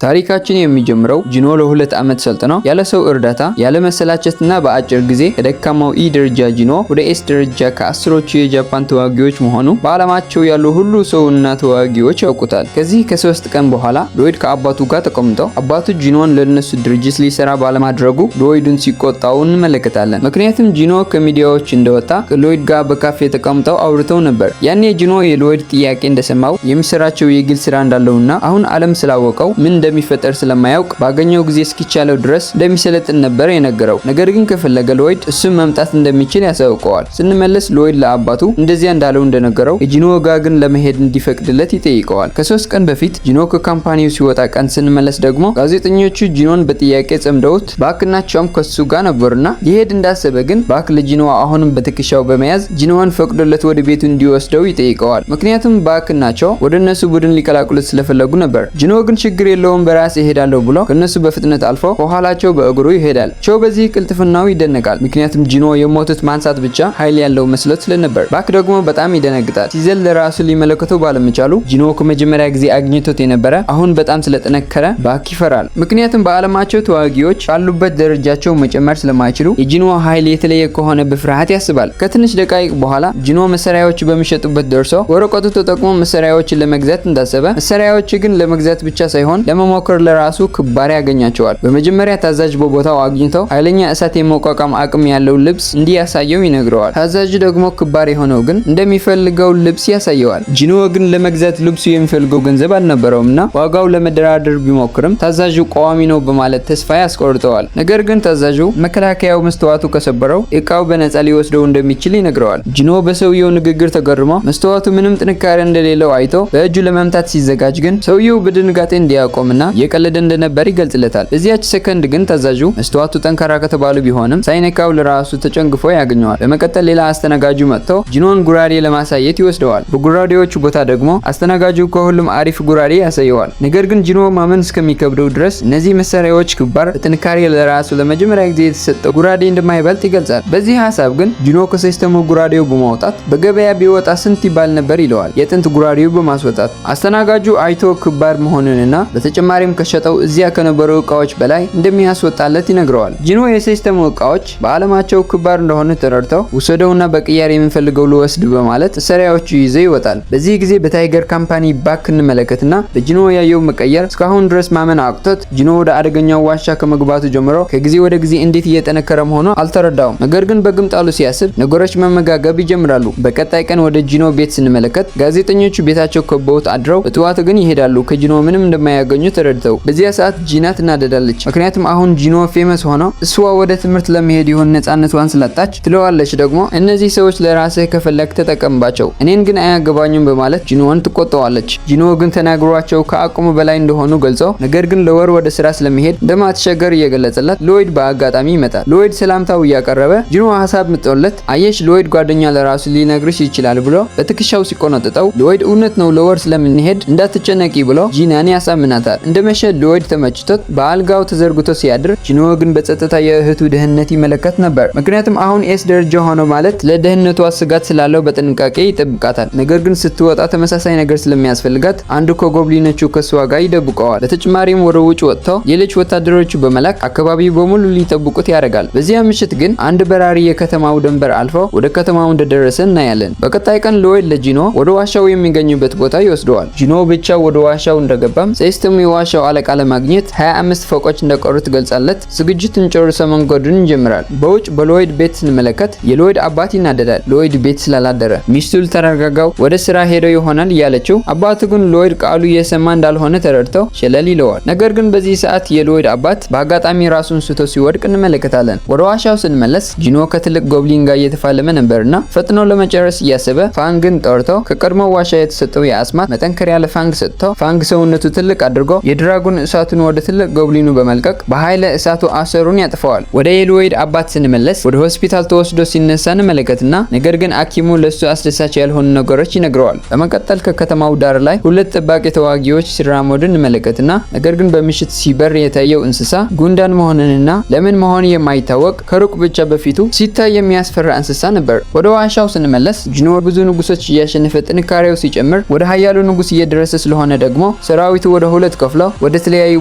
ታሪካችን የሚጀምረው ጂኖ ለ2 ዓመት ሰልጥኖ ያለ ሰው እርዳታ፣ ያለ መሰላቸትና በአጭር ጊዜ ከደካማው E ደረጃ ጂኖ ወደ S ደረጃ ከአስሮቹ የጃፓን ተዋጊዎች መሆኑ በዓለማቸው ያሉ ሁሉ ሰውና ተዋጊዎች ያውቁታል። ከዚህ ከ3 ቀን በኋላ ሎይድ ከአባቱ ጋር ተቀምጠው አባቱ ጂኖን ለነሱ ድርጅት ሊሰራ ባለማድረጉ ሎይድን ሲቆጣው እንመለከታለን። ምክንያቱም ጂኖ ከሚዲያዎች እንደወጣ ከሎይድ ጋር በካፌ ተቀምጠው አውርተው ነበር። ያኔ ጂኖ የሎይድ ጥያቄ እንደሰማው የሚሰራቸው የግል ስራ እንዳለውና አሁን ዓለም ስላወቀው ምን እንደሚፈጠር ስለማያውቅ ባገኘው ጊዜ እስኪቻለው ድረስ እንደሚሰለጥን ነበር የነገረው። ነገር ግን ከፈለገ ሎይድ እሱም መምጣት እንደሚችል ያሳውቀዋል። ስንመለስ ሎይድ ለአባቱ እንደዚያ እንዳለው እንደነገረው የጂኖ ጋ ግን ለመሄድ እንዲፈቅድለት ይጠይቀዋል። ከ3 ቀን በፊት ጂኖ ከ company ው ሲወጣ ቀን ስንመለስ ደግሞ ጋዜጠኞቹ ጂኖን በጥያቄ ጸምደውት ባክና ቾም ከሱ ጋር ነበሩና ሊሄድ እንዳሰበ ግን ባክ ለጂኖ አሁንም በትከሻው በመያዝ ጂኖን ፈቅዶለት ወደ ቤቱ እንዲወስደው ይጠይቀዋል። ምክንያቱም ባክና ቾ ወደ እነሱ ቡድን ሊቀላቅሉት ስለፈለጉ ነበር። ጂኖ ግን ችግር የለውም፣ በራሴ እሄዳለሁ ብሎ ከነሱ በፍጥነት አልፎ ከኋላቸው በእግሩ ይሄዳል። ቾ በዚህ ቅልጥፍናው ይደነቃል። ምክንያቱም ጂኖ የሞቱት ማንሳት ብቻ ኃይል ያለው መስሎት ስለነበር። ባክ ደግሞ በጣም ይደነግጣል። ሲዘል ለራሱ ሊመለከተው ባለመቻሉ ጂኖ ከመጀመሪያ ጊዜ አግኝቶት የነበረ አሁን በጣም ስለጠነከረ ባክ ይፈራል። ምክንያቱም በዓለማቸው ተዋጊዎች ባሉበት ደረጃቸው መጨመር ስለማይችሉ የጂኖ ኃይል የተለየ ከሆነ በፍርሃት ያስባል። ከትንሽ ደቃይቅ በኋላ ጂኖ መሳሪያዎቹ በሚሸጡበት ደርሶ ወረቀቱ ተጠቅሞ መሳሪያዎችን ለመግዛት እንዳሰበ፣ መሳሪያዎች ግን ለመግዛት ብቻ ሳይሆን ለመሞከር ለራሱ ክባር ያገኛቸዋል። በመጀመሪያ ታዛዥ በቦታው አግኝተው ኃይለኛ እሳት የመቋቋም አቅም ያለው ልብስ እንዲያሳየው ይነግረዋል። ታዛዡ ደግሞ ክባር የሆነው ግን እንደሚፈልገው ልብስ ያሳየዋል። ጂኖ ግን ለመግዛት ልብሱ የሚፈልገው ገንዘብ አልነበረውም እና ዋጋው ለመደራደር ቢሞክርም ታዛዡ ቋሚ ነው በማለት ተስፋ ያስቆርጠዋል። ነገር ግን ታዛዡ መከላከያው መስተዋቱ ከሰበረው እቃው በነፃ ሊወስደው እንደሚችል ይነግረዋል። ጂኖ በሰውየው ንግግር ተገርሞ መስተዋቱ ምንም ጥንካሬ እንደሌለው አይቶ በእጁ ለመምታት ሲዘጋጅ ግን ሰውየው በድንጋጤ እንዲያቆምና እየቀለደ እንደነበር ይገልጽለታል። በዚያች ሰከንድ ግን ታዛዡ መስተዋቱ ጠንካራ ከተባሉ ቢሆንም ሳይነካው ለራሱ ተጨንግፎ ያገኘዋል። በመቀጠል ሌላ አስተናጋጁ መጥቶ ጂኖን ጉራዴ ለማሳየት ይወስደዋል። በጉራዴዎቹ ቦታ ደግሞ አስተናጋጁ ከሁሉም አሪፍ ጉራዴ ያሳየዋል። ነገር ግን ጂኖ ማመን እስከሚከብደው ድረስ እነዚህ መሳሪያዎች ክባር በጥንካሬ ለራሱ ለመጀመሪያ ጊዜ የተሰጠው ጉራዴ እንደማይበልጥ ይገልጻል። በዚህ ሀሳብ ግን ጂኖ ከ system ኡ ጉራዴው በማውጣት በገበያ ቢወጣ ስንት ይባል ነበር ይለዋል። የጥንት ጉራዴው በማስወጣት አስተናጋጁ አይቶ ክባር መሆኑንና በተጨማሪም ከሸጠው እዚያ ከነበሩ እቃዎች በላይ እንደሚያስወጣለት ይነግረዋል። ጂኖ የ system ኡ እቃዎች በዓለማቸው ክባር እንደሆኑ ተረድተው ውሰደውና በቅያሬ የምፈልገው ልወስድ በማለት መሳሪያዎቹ ይዘው ይወጣል። በዚህ ጊዜ በ Tiger Company ባክ እንመለከትና በጂኖ ያየው መቀየር እስካሁን ድረስ ማመን አቅቶት ጂኖ ወደ አደገኛው ዋሻ ከመግባቱ ጀምሮ ከጊዜ ወደ ጊዜ እንዴት እየጠነከረ መሆኑ አልተረዳውም። ነገር ግን በግምጣሉ ሲያስብ ነገሮች መመጋገብ ይጀምራሉ። በቀጣይ ቀን ወደ ጂኖ ቤት ስንመለከት ጋዜጠኞቹ ቤታቸው ከበውት አድረው በጠዋቱ ግን ይሄዳሉ፣ ከጂኖ ምንም እንደማያገኙ ተረድተው። በዚያ ሰዓት ጂና ትናደዳለች። ምክንያቱም አሁን ጂኖ famous ሆኖ እሷ ወደ ትምህርት ለመሄድ ይሆን ነፃነቷን ስላጣች ትለዋለች። ደግሞ እነዚህ ሰዎች ለራስህ ከፈለግ ተጠቀምባቸው፣ እኔን ግን አያገባኝም በማለት ጂኖን ትቆጣዋለች። ጂኖ ግን ተናግሯቸው ከአቅሙ በላይ እንደሆኑ ገልጸው ነገር ግን ለወር ወደ ስራ ስለሚሄድ እንደማትቸገር እየገለጸላት ሎይድ በአጋጣሚ ይመጣል። ሎይድ ሰላምታው እያቀረበ ጂኖ ሀሳብ ምጦለት አየሽ ሎይድ ጓደኛ ለራሱ ሊነግርሽ ይችላል ብሎ በትከሻው ሲቆነጥጠው ሎይድ እውነት ነው፣ ለወር ስለምንሄድ እንዳትጨነቂ ብሎ ጂናን ያሳምናታል። እንደመሸ ሎይድ ተመችቶት በአልጋው ተዘርግቶ ሲያድር ጂኖ ግን በጸጥታ የእህቱ ደህንነት ይመለከት ነበር። ምክንያቱም አሁን S ደረጃ ሆኖ ማለት ለደህንነቷ ስጋት ስላለው በጥንቃቄ ይጠብቃታል። ነገር ግን ስትወጣ ተመሳሳይ ነገር ስለሚያስፈልጋት አንዱ ከ goblin ኦቹ ከሷ ጋር ይደብቀዋል። በተጨማሪም ወደ ውጭ ወጥተው ሌሎች ወታደሮቹ በመላክ አካባቢው በሙሉ ሊጠብቁት ያደርጋል። በዚያ ምሽት ግን አንድ በራሪ የከተማው ድንበር አልፎ ወደ ከተማው እንደደረሰ እናያለን። በቀጣይ ቀን ሎይድ ለጂኖ ወደ ዋሻው የሚገኙበት ቦታ ይወስደዋል። ጂኖ ብቻ ወደ ዋሻው እንደገባም system ኡ የዋሻው አለቃ ለማግኘት 25 ፎቆች እንደቀሩት ገልጻለት ዝግጅቱን ጨርሶ መንገዱን ይጀምራል። በውጭ በሎይድ ቤት ስንመለከት የሎይድ አባት ይናደዳል። ሎይድ ቤት ስላላደረ ሚስቱ ልታረጋጋው ወደ ስራ ሄዶ ይሆናል እያለችው፣ አባቱ ግን ሎይድ ቃሉ እየሰማ እንዳልሆነ ተረድተው ሸለል ይለዋል። ነገር ግን በዚህ ሰዓት የሎይድ አባት በአጋጣሚ ራሱን ስቶ ሲወድቅ እንመለከታለን። ወደ ዋሻው ስንመለስ ጂኖ ከትልቅ goblin ጋር እየተፋለመ ነበርና ፈጥኖ ለመጨረስ እያሰበ ፋንግን ጠርቶ ከቀድሞ ዋሻ የተሰጠው የአስማት መጠንከሪያ ለፋንግ ሰጥቶ ፋንግ ሰውነቱ ትልቅ አድርጎ የ dragon እሳቱን ወደ ትልቅ goblin ኑ በመልቀቅ በኃይለ እሳቱ አሰሩን ያጥፈዋል። ወደ የሎይድ አባት ስንመለስ ወደ ሆስፒታል ተወስዶ ሲነሳ እንመለከትና ነገር ግን ሐኪሙ ለሱ አስደሳች ያልሆኑ ነገሮች ይነግረዋል። በመቀጠል ከከተማው ዳር ላይ ሁለት ጠባቂ ተዋጊዎች ሲራመዱ እንመለከትና ነገር ግን በምሽት ሲበር የታየው እንስሳ ጉንዳን መሆኑንና ለምን መሆኑ የማይታወቅ ከሩቅ ብቻ በፊቱ ሲታይ የሚያስፈራ እንስሳ ነበር። ወደ ዋሻው ስንመለስ ጂኖ ብዙ ንጉሶች እያሸነፈ ጥንካሬው ሲጨምር ወደ ኃያሉ ንጉስ እየደረሰ ስለሆነ ደግሞ ሰራዊቱ ወደ ሁለት ከፍሎ ከፍሎ ወደ ተለያዩ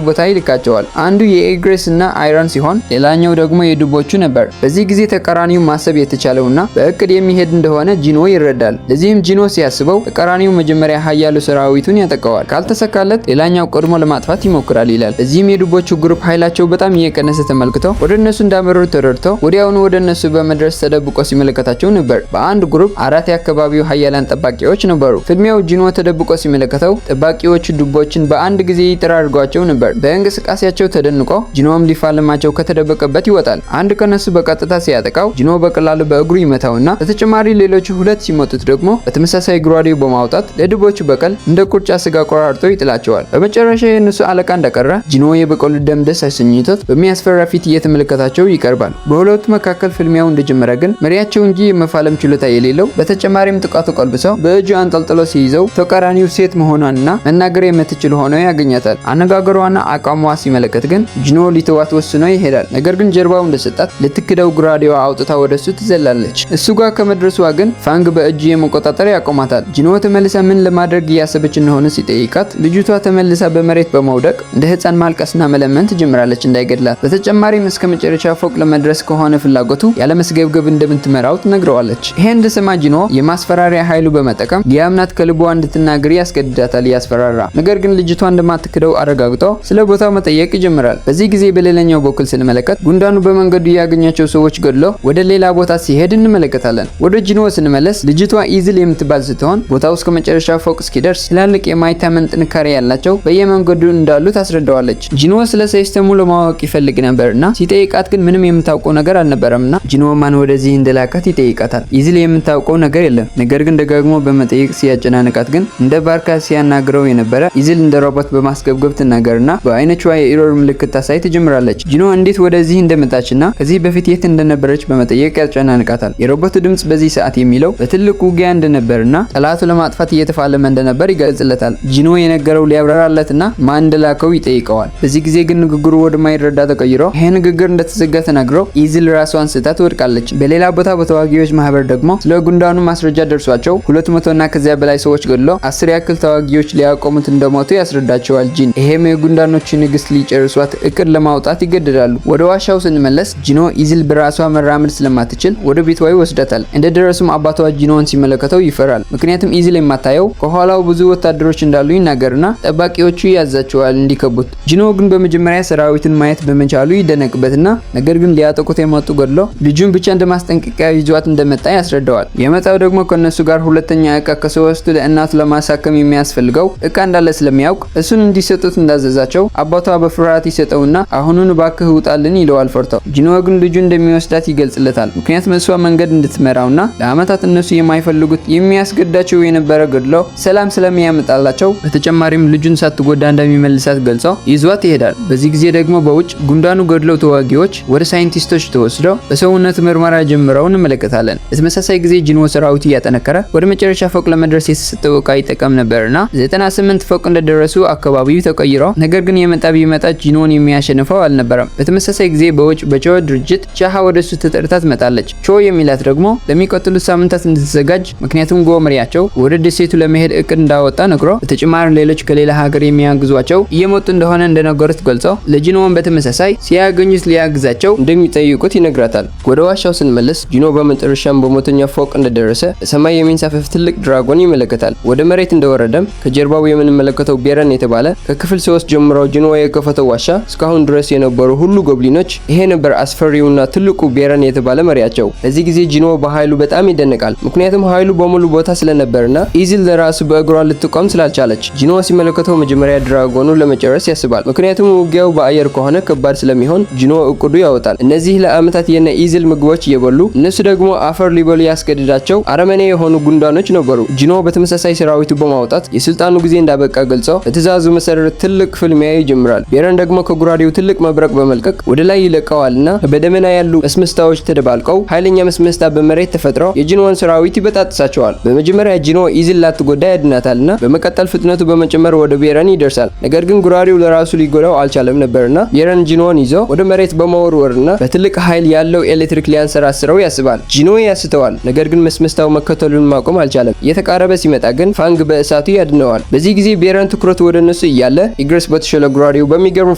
ቦታ ይልካቸዋል። አንዱ የኤግሬስ እና አይረን ሲሆን ሌላኛው ደግሞ የድቦቹ ነበር። በዚህ ጊዜ ተቃራኒው ማሰብ የተቻለውና በእቅድ የሚሄድ እንደሆነ ጂኖ ይረዳል። ለዚህም ጂኖ ሲያስበው ተቃራኒው መጀመሪያ ሀያሉ ሰራዊቱን ያጠቃዋል፣ ካልተሳካለት ሌላኛው ቀድሞ ለማጥፋት ይሞክራል ይላል። በዚህም የድቦቹ group ኃይላቸው በጣም እየቀነሰ ተመልክተው ወደ እነሱ እንዳመሩ ተረድተው ወዲያውኑ ወደ እነሱ በመድረስ ተደብቆ ሲመለከታቸው ነበር። በአንድ group አራት የአካባቢው ሀያላን ጠባቂዎች ነበሩ። ፍልሚያው ጂኖ ተደብቆ ሲመለከተው ጠባቂዎቹ ድቦችን በአንድ ጊዜ ይጠራርጓቸው ነበር። በእንቅስቃሴያቸው ተደንቆ ጂኖም ሊፋለማቸው ከተደበቀበት ይወጣል። አንድ ከነሱ በቀጥታ ሲያጠቃው ጂኖ በቀላሉ በእግሩ ይመታውና በተጨማሪ ሌሎቹ ሁለት ሲመቱት ደግሞ በተመሳሳይ ጉራዴው በማውጣት ለድቦቹ በቀል እንደ ቁርጫ ስጋ ቆራርጦ ይጥላቸዋል። በመጨረሻ የእነሱ አለቃ እንደቀረ ጂኖ የበቀሉ ደም ደስ አሰኝቶት በሚያስፈራ ፊት እየተመለከታቸው ይቀርባል። በሁለቱ መካከል ፍልሚያው እንደጀመረ ግን መሪያቸው እንጂ የመፋለም ችሎታ የሌለው በተጨማሪም ጥቃቱ ቀልብሰው በእጁ አንጠልጥሎ ሲይዘው ተቃራኒው ሴት መሆኗንና መናገር የምትችል ሆኖ ያገኛታል። አነጋገሯና አቋሟ ሲመለከት ግን ጂኖ ሊተዋት ወስኖ ይሄዳል። ነገር ግን ጀርባው እንደሰጣት ልትክደው ጉራዴዋ አውጥታ ወደሱ ትዘላለች። እሱ ጋር ከመድረሷ ግን ፋንግ በእጁ የመቆጣጠር ያቆማታል። ጂኖ ተመልሳ ምን ለማድረግ እያሰበች እንደሆነ ሲጠይቃት ልጅቷ ተመልሳ በመሬት በመውደቅ እንደ ሕፃን ማልቀስና መለመን ትጀምራለች እንዳይገድላት። በተጨማሪም እስከ መጨረሻ ፎቅ ለመድረስ ከሆነ ፍላጎቱ ያለመስገብገብ እንደምትመራው ትነግረዋለች። ይሄን እንደሰማ ጂኖ የማስፈራሪያ ኃይሉ በመጠቀም ሊያምናት ከልቧ እንድትናገር ያስገድዳታል እያስፈራራ። ነገር ግን ልጅቷ እንደማትክደው አረጋግጦ ስለ ቦታው መጠየቅ ይጀምራል። በዚህ ጊዜ በሌላኛው በኩል ስንመለከት ጉንዳኑ በመንገዱ ያገኛቸው ሰዎች ገድሎ ወደ ሌላ ቦታ ሲሄድ እንመለከታለን። ወደ ጂኖ ስንመለስ ልጅቷ ኢዝል የምትባል ስትሆን ቦታው እስከ መጨረሻ ፎቅ እስኪደርስ ትላልቅ የማይታመን ጥንካሬ ያላቸው በየመንገዱ እንዳሉ ታስረዳዋለች። ጂኖ ስለ system ኡ ለማወቅ ይፈልግ ነበርና ሲጠይቃት ግን ምንም የምታውቀው ነገር አልነበረምና ጂኖ ማን ወደዚህ እንደላካት ይጠይቃታል። ኢዝል የምታውቀው ነገር የለም። ነገር ግን ደጋግሞ በመጠየቅ ሲያጨናንቃት ግን እንደ ባርካ ሲያናግረው የነበረ ኢዝል እንደ ሮቦት በማስገብገብ ትናገርና በአይኖቿ የ error ምልክት ታሳይ ትጀምራለች። ጂኖ እንዴት ወደዚህ እንደመጣችና ከዚህ በፊት የት እንደነበረች በመጠየቅ ያጨናንቃታል። የሮቦቱ ድምጽ በዚህ ሰዓት የሚለው በትልቅ ውጊያ እንደነበርና ጠላቱ ለማጥፋት እየተፋለመ እንደነበር ይገልጽለታል። ጂኖ የነገረው ሊያብራራለትና ማን እንደላከው ይጠይቀዋል። በዚህ ጊዜ ግን ንግግሩ ወደማይረዳ ተቀይሮ ይሄ ንግግር እንደተዘጋ ተናግሮ ኢዝል ራሷን ስታ ትወድቃለች። በሌላ ቦታ በተዋጊዎች ማህበር ደግሞ ስለ ጉንዳኑ ማስረጃ ደርሷቸው 200 እና ከዚያ በላይ ሰዎች ገድሎ 10 ያክል ተዋጊዎች ሊያቆሙት እንደሞቱ ያስረዳቸዋል ጂን። ይሄም የጉንዳኖች ንግስት ሊጨርሷት እቅድ ለማውጣት ይገደዳሉ። ወደ ዋሻው ስንመለስ ጂኖ ኢዝል በራሷ መራመድ ስለማትችል ወደ ቤቷ ይወስዳታል። እንደደረሱም አባቷ ጂኖን ሲመለከተው ይፈራል። ምክንያቱም ኢዝል የማታየው ከኋላው ብዙ ወታደሮች እንዳሉ ይናገርና ጠባቂዎቹ ያዛቸዋል እንዲከቡት። ጂኖ ግን በመጀመሪያ ሰራዊቱን ማየት በመቻሉ ይደነቅበትና ነገር ግን ሊያጠቁት የመጡ ገድሎ ልጁን ብቻ እንደማስጠንቀቂያ ይዟት እንደመጣ ያስረዳዋል። የመጣው ደግሞ ከነሱ ጋር ሁለተኛ እቃ ከሶስቱ ለእናቱ ለማሳከም የሚያስፈልገው እቃ እንዳለ ስለሚያውቅ እሱን እንዲሰጡት እንዳዘዛቸው አባቷ በፍርሃት ይሰጠውና አሁኑን እባክህ ውጣልን ይለዋል ፈርተው። ጂኖ ግን ልጁ እንደሚወስዳት ይገልጽለታል። ምክንያቱም እሷ መንገድ እንድትመራውና ለአመታት እነሱ የማይፈልጉት የሚያስገዳቸው የነበረ ገድሎ ሰላም ስለሚያመጣላቸው በተጨማሪም ልጁን ሳትጎዳ እንደሚመልሳት ገልጾ ይዟት ይሄዳል። በዚህ ጊዜ ደግሞ በውጭ ጉንዳኑ ገድለው ተዋጊዎች ወደ ሳይንቲስቶች ተወስደው በሰውነት ምርመራ ጀምረው እንመለከታለን። በተመሳሳይ ጊዜ ጂኖ ሰራዊቱ እያጠነከረ ወደ መጨረሻ ፎቅ ለመድረስ የተሰጠው እቃ ይጠቀም ነበርና 98 ፎቅ እንደደረሱ አካባቢው ተቀይሮ ነገር ግን የመጣ ቢመጣ ጂኖን የሚያሸንፈው አልነበረም። በተመሳሳይ ጊዜ በውጭ በቾ ድርጅት ቻሃ ወደሱ ተጠርታ ትመጣለች። ቾ የሚላት ደግሞ ለሚቀጥሉት ሳምንታት እንድትዘጋጅ ምክንያቱም ጎ መሪያቸው ወደ ደሴቱ ለመሄድ እቅድ እንዳወጣ ነግሮ በተጨማሪ ሌሎች ከሌላ ሀገር የሚያግዟቸው እየመጡ እንደሆነ እንደነገሩት ገልጾ ለጂኖን በተመሳሳይ ሲያገኙት ሊያግዛቸው እንደሚጠይቁት ይነግራታል። ወደ ዋሻው ስንመለስ ጂኖ በመጨረሻም በ100ኛ ፎቅ እንደደረሰ በሰማይ የሚንሳፈፍ ትልቅ dragon ይመለከታል። ወደ መሬት እንደወረደም ከጀርባው የምንመለከተው ቤረን የተባለ ከክፍል 3 ጀምሮ ጂኖ የከፈተው ዋሻ እስካሁን ድረስ የነበሩ ሁሉ goblin ኦች ይሄ ነበር አስፈሪውና ትልቁ ቤረን የተባለ መሪያቸው። በዚህ ጊዜ ጂኖ በኃይሉ በጣም ይደነቃል። ምክንያቱም ኃይሉ በሙሉ ቦታ ስለነበርና ኢዝል ለራሱ በእግሯ ልትቆም ስላልቻለች። ጂኖ ሲመለከተው መጀመሪያ dragon ኑ ለመጨረስ ያስባል። ምክንያቱም ውጊያው በአየር ከሆነ ከባድ ስለሚሆን ጂኖ እቅዱ ያወጣል። እነዚህ ለአመታት የነ ኢዝል ምግቦች እየበሉ እነሱ ደግሞ አፈር ሊበሉ ያስገድዳቸው አረመኔ የሆኑ ጉንዳኖች ነበሩ። ጂኖ በተመሳሳይ ሰራዊቱ በማውጣት የስልጣኑ ጊዜ እንዳበቃ ገልጾ በትዕዛዙ መሰረት ትልቅ ፍልሚያ ይጀምራል። ቤረን ደግሞ ከጉራዴው ትልቅ መብረቅ በመልቀቅ ወደ ላይ ይለቀዋልና በደመና ያሉ መስመስታዎች ተደባልቀው ኃይለኛ መስመስታ በመሬት ተፈጥሮ የጂኖን ሰራዊት ይበጣጥሳቸዋል። በመጀመሪያ ጂኖ ኢዝል ላትጎዳ ያድናታልና በመቀጠል ፍጥነቱ በመጨመር ወደ ቤረን ይደርሳል። ነገር ግን ጉራዴው ለራሱ ሊጎዳው አልቻለም ነበርና ቤረን ጂኖን ይዞ ወደ መሬት በመወርወርና በትልቅ ኃይል ያለው ኤሌክትሪክ ሊያንሰራስረው ያስባል። ጂኖ ያስተዋል። ነገር ግን መስመስታው መከተሉን ማቆም አልቻለም። እየተቃረበ ሲመጣ ግን ፋንግ በእሳቱ ያድነዋል። በዚህ ጊዜ ቤረን ትኩረቱ ወደ እነሱ እያለ ኢግረስ በተሸለ ጉራዴው በሚገርም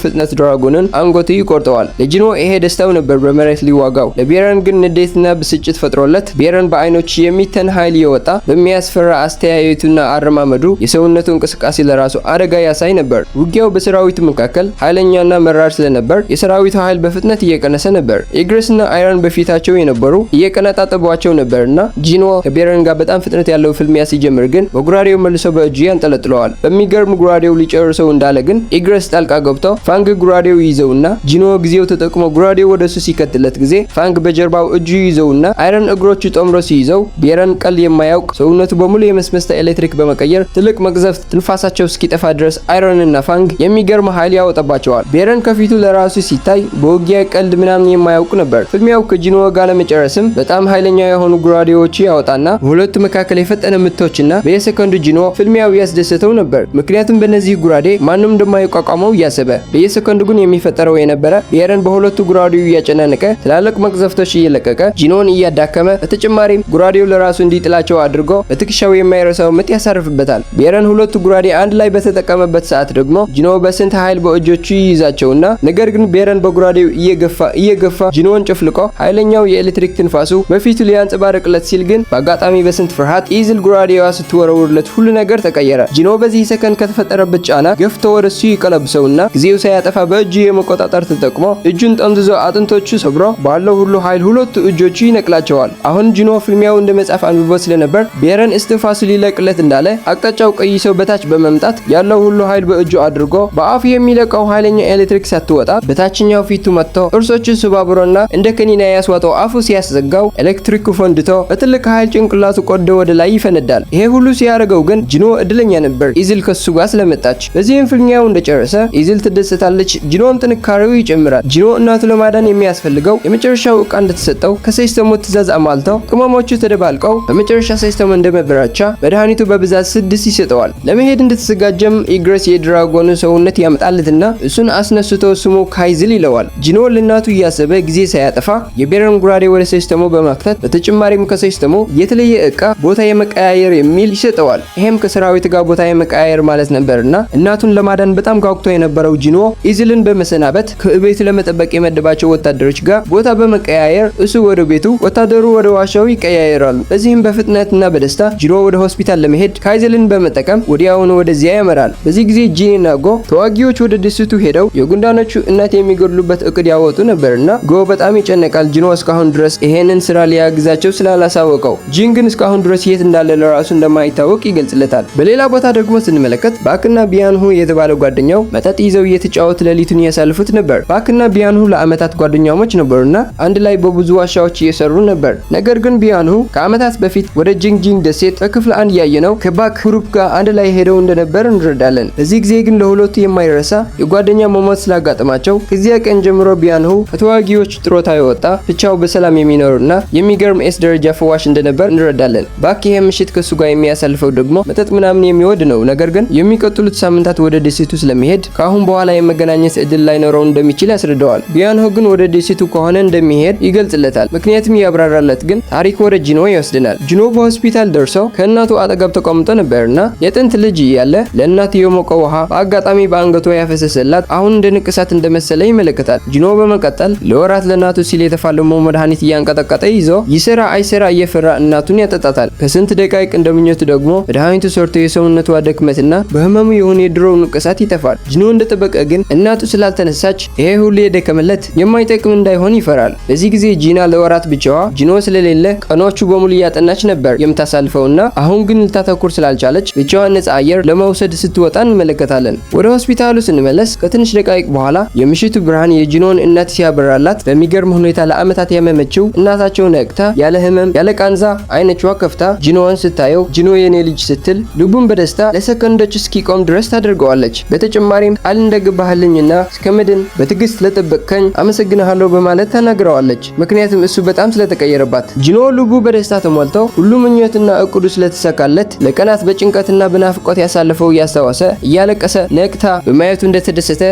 ፍጥነት dragon ን አንገቱ ይቆርጠዋል። ለጂኖ ይሄ ደስታው ነበር በመሬት ሊዋጋው። ለቤረን ግን ንዴትና ብስጭት ፈጥሮለት ቤረን በአይኖቹ የሚተን ኃይል እየወጣ በሚያስፈራ አስተያየቱና አረማመዱ የሰውነቱ እንቅስቃሴ ለራሱ አደጋ ያሳይ ነበር። ውጊያው በሰራዊቱ መካከል ኃይለኛና መራር ስለነበር የሰራዊቱ ኃይል በፍጥነት እየቀነሰ ነበር። ኢግረስና አይረን በፊታቸው የነበሩ እየቀነጣጠቧቸው ነበርና ጂኖ ከቤረን ጋር በጣም ፍጥነት ያለው ፍልሚያ ሲጀምር ግን በጉራዴው መልሶ በእጁ ያንጠለጥለዋል። በሚገርም ጉራዴው ሊጨርሰው እንዳለ ግን ኢግረስ ጣልቃ ገብቶ ፋንግ ጉራዴው ይዘውና ጂኖ ጊዜው ተጠቅሞ ጉራዴው ወደሱ ሲከትለት ጊዜ ፋንግ በጀርባው እጁ ይዘውና አይረን እግሮቹ ጠምሮ ሲይዘው ቤረን ቀል የማያውቅ ሰውነቱ በሙሉ የመስመስታ ኤሌክትሪክ በመቀየር ትልቅ መቅዘፍት ትንፋሳቸው እስኪጠፋ ድረስ አይረንና ፋንግ የሚገርም ኃይል ያወጣባቸዋል። ቤረን ከፊቱ ለራሱ ሲታይ በውጊያ ቀልድ ምናምን የማያውቅ ነበር። ፍልሚያው ከጂኖ ጋር ለመጨረስም በጣም ኃይለኛ የሆኑ ጉራዴዎች ያወጣና በሁለቱ መካከል የፈጠነ ምቶችና በየሰከንዱ ጂኖ ፍልሚያው ያስደሰተው ነበር። ምክንያቱም በእነዚህ ጉራዴ ማንም እንደማይቋቋመው እያሰበ በየሰከንዱ ግን የሚፈጠረው የነበረ ቤረን በሁለቱ ጉራዴው እያጨናነቀ ትላልቅ መቅዘፍቶች እየለቀቀ ጂኖን እያዳከመ በተጨማሪም ጉራዴው ለራሱ እንዲጥላቸው አድርጎ በትከሻው የማይረሳው ምት ያሳርፍበታል። ቤረን ሁለቱ ጉራዴ አንድ ላይ በተጠቀመበት ሰዓት ደግሞ ጂኖ በስንት ኃይል በእጆቹ ይይዛቸውና ነገር ግን ቤረን በጉራዴው እየገፋ እየገፋ ጂኖን ጨፍልቆ ኃይለኛው የኤሌክትሪክ ትንፋሱ በፊቱ ሊያንጸባርቅለት ሲል ግን በአጋጣሚ በስንት ፍርሃት ኢዝል ጉራዴዋ ስትወረውርለት ሁሉ ነገር ተቀየረ። ጂኖ በዚህ ሰከንድ ከተፈጠረበት ጫና ገፍቶ ወደሱ ይቀለብሰውና ጊዜው ሳያጠፋ በእጁ የመቆጣጠር ተጠቅሞ እጁን ጠምዝዞ አጥንቶቹ ሰብሮ ባለው ሁሉ ኃይል ሁለቱ እጆቹ ይነቅላቸዋል። አሁን ጂኖ ፍልሚያው እንደ መጽሐፍ አንብቦ ስለነበር ቤረን እስትንፋሱ ሊለቅለት እንዳለ አቅጣጫው ቀይሰው በታች በመምጣት ያለው ሁሉ ኃይል በእጁ አድርጎ በአፉ የሚለቀው ኃይለኛ ኤሌክትሪክ ሳትወጣ በታችኛው ፊቱ መጥቶ ጥርሶቹ ሰባብሮና እንደ ከኒና ያስዋጠው አፉ ሲያስዘጋው ኤሌክትሪኩ ፈንድቶ በትልቅ ኃይል ጭንቅላቱ ቆዶ ወደ ላይ ይፈነዳል። ይሄ ሁሉ ሲያደርገው ግን ጂኖ እድለኛ ነበር፣ ኢዝል ከሱ ጋር ስለመጣች። በዚህም ፍልሚያው እንደጨረሰ ኢዝል ትደሰታለች፣ ጂኖም ጥንካሬው ይጨምራል። ጂኖ እናቱ ለማዳን የሚያስፈልገው የመጨረሻው ዕቃ እንደተሰጠው ከሲስተሙ ትዕዛዝ አሟልተው ቅመሞቹ ተደባልቀው በመጨረሻ ሲስተሙ እንደመበራቻ መድኃኒቱ በብዛት 6 ይሰጠዋል። ለመሄድ እንደተዘጋጀም ኢግረስ የ dragon ኑ ሰውነት ያመጣለትና እሱን አስነስቶ ስሙ ካይዝል ይለዋል። ጂኖ ለእናቱ እያሰበ ጊዜ ሳያጠፋ የቤረን ጉራዴ ወደ ሲስተሙ በመክተት በተጨማሪም ከሲስተሙ የተለየ ዕቃ ቦታ የመቀያየር የሚል ይሰጠዋል። ይሄም ከሰራዊት ጋር ቦታ የመቀያየር ማለት ነበርና እናቱን ለማዳን በጣም ጓጉቶ የነበረው ጂኖ ኢዝልን በመሰናበት ከቤቱ ለመጠበቅ የመደባቸው ወታደሮች ጋር ቦታ በመቀያየር እሱ ወደ ቤቱ፣ ወታደሩ ወደ ዋሻው ይቀያየራሉ። በዚህም በፍጥነትና በደስታ ጂኖ ወደ ሆስፒታል ለመሄድ ካይዘልን በመጠቀም ወዲያውኑ ወደዚያ ያመራል። በዚህ ጊዜ ጂን እና ጎ ተዋጊዎች ወደ ደሴቱ ሄደው የጉንዳኖቹ እናት የሚገድሉበት እቅድ ያወጡ ነበርና ጎ በጣም ይጨነቃል። ጂኖ እስካሁን ድረስ ይሄንን ስራ ሊያግዛቸው ስላላሳወቀው፣ ጂን ግን እስካሁን ድረስ የት እንዳለ ለራሱ እንደማይታወቅ ይገልጽለታል። በሌላ ቦታ ደግሞ ስንመለከት ባክና ቢያንሁ የተባለ ጓደኛው መጠጥ ይዘው እየተጫወቱ ሌሊቱን ያሳልፉት ነበር። ባክና ቢያንሁ ለአመታት ጓደኛሞች ነበሩና አንድ ላይ በብዙ ዋሻዎች እየሰሩ ነበር። ነገር ግን ቢያንሁ ከአመታት በፊት ወደ ጂንግጂንግ ደሴት በክፍል 1 ያየነው ከባክ group ጋር አንድ ላይ ሄደው እንደነበር እንረዳለን። በዚህ ጊዜ ግን ለሁለቱ የማይረሳ የጓደኛ መሞት ስላጋጠማቸው ከዚያ ቀን ጀምሮ ቢያንሁ ከተዋጊዎች ጥሮታ የወጣ ብቻው በሰላም የሚኖርና የሚገርም S ደረጃ ፈዋሽ እንደነበር እንረዳለን። ባክ ይሄ ምሽት ከሱ ጋር የሚያሳልፈው ደግሞ መጠጥ ምናምን የሚወድ ነው። ነገር ግን የሚቀጥሉት ሳምንታት ወደ ደሴቱ ስለሚሄድ ከአሁን በኋላ የመገናኘት እድል ላይኖረው እንደሚችል ያስረዳዋል። ቢያንሁ ግን ወደ ደሴቱ ከሆነ እንደሚሄድ ይገልጽለታል። ምክንያቱም ያብራራለት ግን ታሪክ ወደ ጂኖ ይወስደናል። ጂኖ በሆስፒታል ደርሶ ከእናቱ አጠገብ ተቀምጦ ነበርና የጥንት ልጅ እያለ ለእናቱ የሞቀ ውሃ በአጋጣሚ በአንገቷ ያፈሰሰላት አሁን እንደ ንቅሳት እንደመሰለ ይመለከታል። ጂኖ በመቀጠል ለወራት ለእናቱ ሲል የተፋለመው መድኃኒት እያንቀጠቀጠ ይዞ ይሰራ አይሰራ እየፈራ እናቱን ያጠጣታል። ከስንት ደቂቃ እንደምኞቱ ደግሞ መድኃኒቱ ሰርቶ የሰውነቷ ድክመትና በህመሙ የሆነ የድሮው ንቅሳት ይጠፋል። ጂኖ እንደጠበቀ ግን እናቱ ስላልተነሳች ይሄ ሁሉ የደከመለት የማይጠቅም እንዳይሆን ይፈራል። በዚህ ጊዜ ጂና ለወራት ብቻዋ ጂኖ ስለሌለ ቀኖቹ በሙሉ እያጠናች ነበር የምታሳልፈውና አሁን ግን ልታተኩር ስላልቻለች ብቻዋን ነፃ አየር ለመውሰድ ስትወጣ እንመለከታለን። ወደ ሆስፒታሉ ስንመለስ ከትንሽ ደቂቃ በኋላ የምሽቱ ብርሃን የጂኖን እናት ሲያበራላት በሚገርም ሁኔታ ለአመታት ያመመችው እናታቸው ነቅታ ያለ ህመም ያለ ቃንዛ አይኖቿ ከፍታ ጂኖዋን ስታየው ጂኖ የኔ ልጅ ስትል ልቡን በደስታ ለሰከንዶች እስኪቆም ድረስ ታደርገዋለች። በተጨማሪም ቃል እንደገባህልኝና እስከምድን በትዕግስት ለጠበቅከኝ አመሰግንሃለሁ በማለት ተናግረዋለች። ምክንያቱም እሱ በጣም ስለተቀየረባት። ጂኖ ልቡ በደስታ ተሞልቶ ሁሉ ምኞትና እቅዱ ስለተሳካለት ለቀናት በጭንቀትና በናፍቆት ያሳለፈው እያስታወሰ እያለቀሰ ነቅታ በማየቱ እንደተደሰተ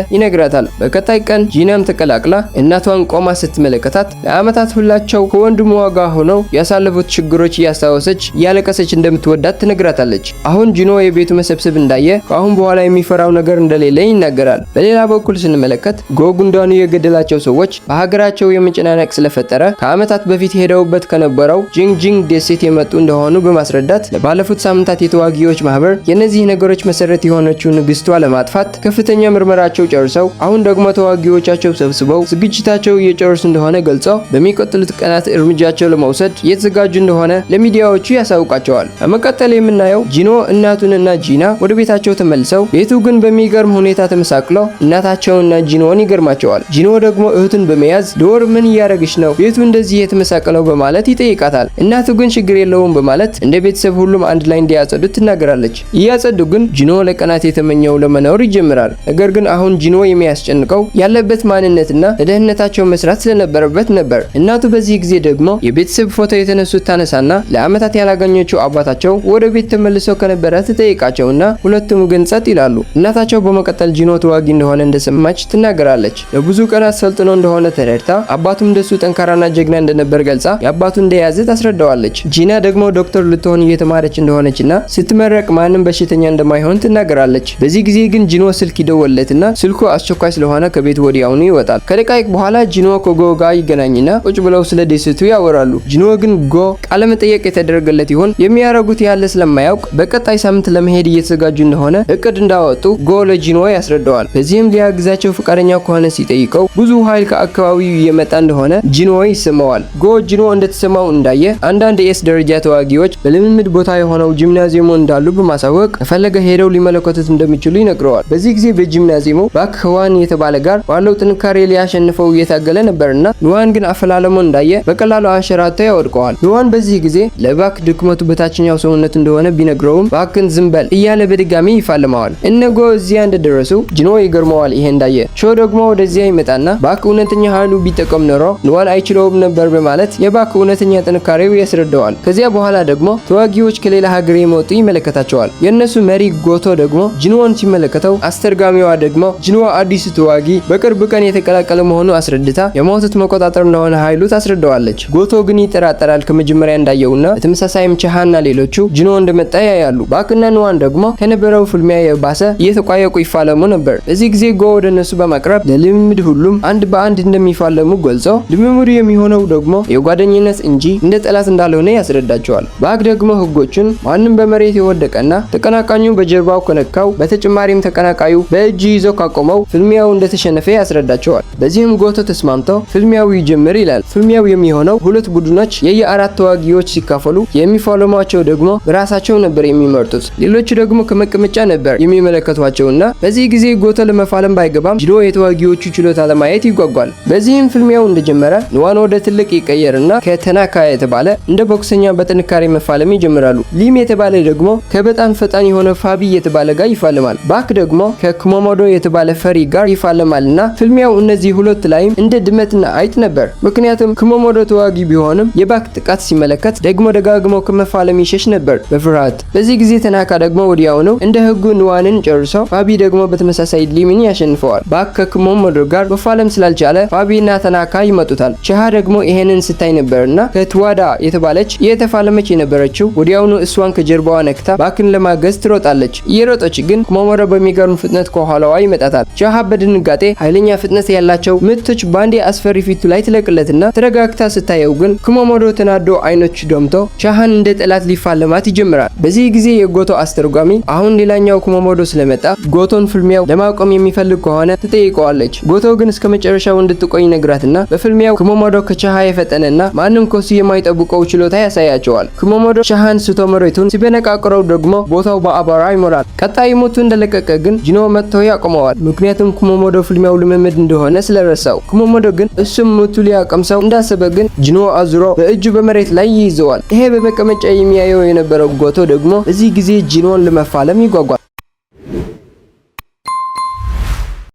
ይነግራታል። በቀጣይ ቀን ጂናም ተቀላቅላ እናቷን ቆማ ስትመለከታት ለአመታት ሁላቸው ከወንድሟ ጋር ሆነው ያሳለፉት ችግሮች እያስታወሰች እያለቀሰች እንደምትወዳት ትነግራታለች። አሁን ጂኖ የቤቱ መሰብሰብ እንዳየ ከአሁን በኋላ በኋላ የሚፈራው ነገር እንደሌለ ይናገራል። በሌላ በኩል ስንመለከት ጎ ጉንዳኑ የገደላቸው ሰዎች በሀገራቸው የመጨናነቅ ስለፈጠረ ከዓመታት በፊት ሄደውበት ከነበረው ጂንግጂንግ ደሴት የመጡ እንደሆኑ በማስረዳት ለባለፉት ሳምንታት የተዋጊዎች ማህበር የእነዚህ ነገሮች መሰረት የሆነችው ንግስቷ ለማጥፋት ከፍተኛ ምርመራቸው ጨርሰው አሁን ደግሞ ተዋጊዎቻቸው ሰብስበው ዝግጅታቸው እየጨረሱ እንደሆነ ገልጸው በሚቀጥሉት ቀናት እርምጃቸው ለመውሰድ እየተዘጋጁ እንደሆነ ለሚዲያዎቹ ያሳውቃቸዋል። በመቀጠል የምናየው ጂኖ እናቱንና ጂና ወደ ቤታቸው ተመልሰው ቤቱ ግን በሚገርም ሁኔታ ተመሳቅሎ እናታቸውና ጂኖን ይገርማቸዋል። ጂኖ ደግሞ እህቱን በመያዝ ዶር ምን እያደረግሽ ነው? ቤቱ እንደዚህ የተመሳቀለው በማለት ይጠይቃታል። እናቱ ግን ችግር የለውም በማለት እንደ ቤተሰብ ሁሉም አንድ ላይ እንዲያጸዱት ትናገራለች። እያጸዱ ግን ጂኖ ለቀናት የተመኘው ለመኖር ይጀምራል። ነገር ግን አሁን ጂኖ የሚያስጨንቀው ያለበት ማንነትና ለደህንነታቸው መስራት ስለነበረበት ነበር። እናቱ በዚህ ጊዜ ደግሞ የቤተሰብ ፎቶ የተነሱት ታነሳና ለዓመታት ያላገኘችው አባታቸው ወደ ቤት ተመልሰው ከነበረ ትጠይቃቸውና ሁለቱም ግን ጸጥ ይላሉ። እናታቸው በመቀጠል ጂኖ ተዋጊ እንደሆነ እንደሰማች ትናገራለች። ለብዙ ቀናት ሰልጥኖ እንደሆነ ተረድታ አባቱም እንደሱ ጠንካራና ጀግና እንደነበር ገልጻ የአባቱ እንደያዘ ታስረዳዋለች። ጂና ደግሞ ዶክተር ልትሆን እየተማረች እንደሆነችና ስትመረቅ ማንም በሽተኛ እንደማይሆን ትናገራለች። በዚህ ጊዜ ግን ጂኖ ስልክ ይደወልለትና ስልኩ አስቸኳይ ስለሆነ ከቤቱ ወዲያውኑ ይወጣል። ከደቃይቅ በኋላ ጂኖ ከጎ ጋር ይገናኝና ቁጭ ብለው ስለ ደሴቱ ያወራሉ። ጂኖ ግን ጎ ቃለመጠየቅ የተደረገለት ይሆን የሚያደርጉት ያለ ስለማያውቅ በቀጣይ ሳምንት ለመሄድ እየተዘጋጁ እንደሆነ እቅድ እንዳወጡ ጎ ለጂኖ ያስረዳዋል። በዚህም ሊያግዛቸው ፈቃደኛ ከሆነ ሲጠይቀው ብዙ ኃይል ከአካባቢው እየመጣ እንደሆነ ጂኖ ይሰማዋል። ጎ ጂኖ እንደተሰማው እንዳየ አንዳንድ የ S ደረጃ ተዋጊዎች በልምምድ ቦታ የሆነው ጂምናዚየሙ እንዳሉ በማሳወቅ ከፈለገ ሄደው ሊመለከቱት እንደሚችሉ ይነግረዋል። በዚህ ጊዜ በጂምናዚየሙ ባክ ህዋን የተባለ ጋር ባለው ጥንካሬ ሊያሸንፈው እየታገለ ነበርና ንዋን ግን አፈላለሙ እንዳየ በቀላሉ አንሸራቶ ያወድቀዋል። ንዋን በዚህ ጊዜ ለባክ ድክመቱ በታችኛው ሰውነቱ እንደሆነ ቢነግረውም ባክን ዝም በል እያለ በድጋሚ ይፋለመዋል። እነ ጎ እዚያ እንደደረሱ ጂኖ ይገርመዋል። ይሄ እንዳየ ሾ ደግሞ ወደዚያ ይመጣና ባክ እውነተኛ ኃይሉ ቢጠቀም ኖሮ ንዋን አይችለውም ነበር በማለት የባክ እውነተኛ ጥንካሬው ያስረዳዋል። ከዚያ በኋላ ደግሞ ተዋጊዎች ከሌላ ሀገር የመጡ ይመለከታቸዋል። የእነሱ መሪ ጎቶ ደግሞ ጂንዋን ሲመለከተው አስተርጓሚዋ ደግሞ ጂንዋ አዲሱ ተዋጊ በቅርብ ቀን የተቀላቀለ መሆኑ አስረድታ የሞቱት መቆጣጠር እንደሆነ ኃይሉ ታስረዳዋለች። ጎቶ ግን ይጠራጠራል ከመጀመሪያ እንዳየውና በተመሳሳይም ቻሃና ሌሎቹ ጂኖ እንደመጣ ያያሉ። ባክና ንዋን ደግሞ ከነበረው ፍልሚያ የባሰ እየተቋየቁ ይፋለሙ ነበር። በዚህ ጊዜ ጎ ወደ እነሱ በማቅረብ ለልምምድ ሁሉም አንድ በአንድ እንደሚፋለሙ ገልጾ ልምምዱ የሚሆነው ደግሞ የጓደኝነት እንጂ እንደ ጠላት እንዳልሆነ ያስረዳቸዋል። ባክ ደግሞ ህጎቹን ማንም በመሬት የወደቀና ተቀናቃኙ በጀርባው ከነካው በተጨማሪም ተቀናቃዩ በእጅ ይዞ ካቆመው ፍልሚያው እንደተሸነፈ ያስረዳቸዋል። በዚህም ጎቶ ተስማምተው ፍልሚያው ይጀምር ይላል። ፍልሚያው የሚሆነው ሁለት ቡድኖች የየአራት ተዋጊዎች ሲካፈሉ የሚፋለሟቸው ደግሞ በራሳቸው ነበር የሚመርጡት። ሌሎቹ ደግሞ ከመቀመጫ ነበር የሚመለከቷቸውና በዚህ ጊዜ ጎቶ ለመፋለም ባይገባም ጂኖ የተዋጊዎቹ ችሎታ ለማየት ይጓጓል። በዚህም ፍልሚያው እንደጀመረ ንዋን ወደ ትልቅ ይቀየርና ከተናካ የተባለ እንደ ቦክሰኛ በጥንካሬ መፋለም ይጀምራሉ። ሊም የተባለ ደግሞ ከበጣም ፈጣን የሆነ ፋቢ የተባለ ጋር ይፋለማል። ባክ ደግሞ ከኩማሞዶ የተባለ ፈሪ ጋር ይፋለማልና ፍልሚያው እነዚህ ሁለት ላይም እንደ ድመትና አይጥ ነበር። ምክንያቱም ኩማሞዶ ተዋጊ ቢሆንም የባክ ጥቃት ሲመለከት ደግሞ ደጋግሞ ከመፋለም ይሸሽ ነበር በፍርሃት። በዚህ ጊዜ ተናካ ደግሞ ወዲያውኑ እንደ ህጉ ንዋንን ጨርሶ ፋቢ ደግሞ በተመሳሳይ ሊምን ያሸንፈዋል። ባክ ከኩማሞዶ ጋር መፋለም ስላልቻለ ፋቢና ተናካ ይመጡታል። ቻሃ ደግሞ ይሄንን ስታይ ነበርና ከትዋዳ የተባለች እየተፋለመች የነበረችው ወዲያውኑ እሷን ከጀርባዋ ነክታ ባክን ለማገዝ ትሮጣለች። እየሮጠች ግን ኩማሞዶ በሚገርም ፍጥነት ከኋላዋ ይመጣታል። ቻሃ በድንጋጤ ኃይለኛ ፍጥነት ያላቸው ምቶች ባንዴ አስፈሪ ፊቱ ላይ ትለቅለትና ተረጋግታ ስታየው ግን ኩማሞዶ ተናዶ አይኖች ደምቶ ቻሃን እንደ ጠላት ሊፋለማት ይጀምራል። በዚህ ጊዜ የጎቶ አስተርጓሚ አሁን ሌላኛው ኩማሞዶ ስለመጣ ጎቶን ፍልሚያው ለማቆም የሚፈልግ ከሆነ ትጠይቀዋለች። ጎቶ ግን እስከ መጨረሻው እንድትቆይ ነግራትና በፍልሚያው ኩማሞዶ ከቻሃ የፈጠነና ማንም ከሱ የማይጠብቀው ችሎታ ያሳያቸዋል። ኩማሞዶ ቻሃን ስቶ መሬቱን ሲበነቃቅረው ደግሞ ቦታው በአቧራ ይሞላል። ቀጣይ ምቱ እንደለቀቀ ግን ጂኖ መጥቶ ያቆመዋል። ምክንያቱም ኩማሞዶ ፍልሚያው ልምምድ እንደሆነ ስለረሳው። ኩማሞዶ ግን እሱም ምቱ ሊያቀምሰው እንዳሰበ ግን ጂኖ አዙሮ በእጁ በመሬት ላይ ይይዘዋል። ይሄ በመቀመጫ የሚያየው የነበረው ጎቶ ደግሞ በዚህ ጊዜ ጂኖን ለመፋለም ይጓጓል።